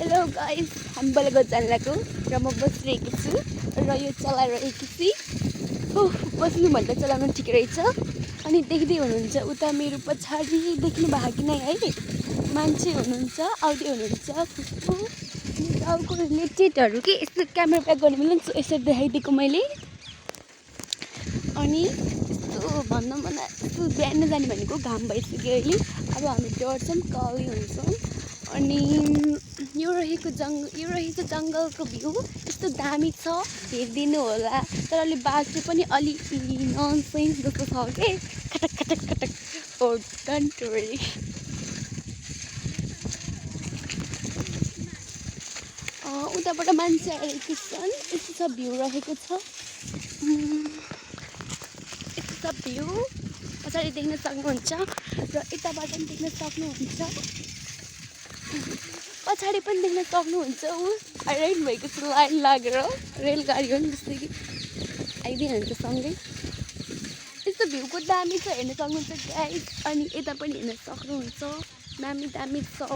Hello guys, हामी बलेको जान्लाको र म बसिरहेको छु र यो चलाइरहेको छु। बस्नुभन्दा चलाउनु ठिक रहेछ। अनि देख्दै हुनुहुन्छ उता मेरो पछाडि देख्नु भएको कि नै है, मान्छे हुनुहुन्छ, आउँदै हुनुहुन्छ। गाउँको रिलेटेडहरू के यस्तो क्यामेरा प्याक गर्नु मिल्छ यसरी देखाइदिएको मैले। अनि यस्तो भन्दा यस्तो बिहान जाने भनेको घाम भइसक्यो अहिले। अब हामी डढ्छौँ, काली हुन्छौँ। अनि यो रहेको जङ्गलको भ्यू यस्तो दामी छ, हेरिदिनु होला। तर अलि बाटो पनि अलि ननसेन्स जस्तो छ के, खटक खटक खटक। ओ डोन्ट वरी। उताबाट मान्छे आइरहेको छन्, यस्तो छ भ्यू रहेको छ। यस्तो छ भ्यू, पछाडि देख्न सक्नुहुन्छ र यताबाट पनि देख्न सक्नुहुन्छ, पछाडि पनि देख्न सक्नुहुन्छ। रेल भएको छ, लाइन लागेर रेलगाडी हो नि जस्तै कि आइदिनुहुन्छ सँगै। यस्तो भ्यूको दामी छ, हेर्न सक्नुहुन्छ गाइस। अनि यता पनि हेर्न सक्नुहुन्छ, दामी दामी छ।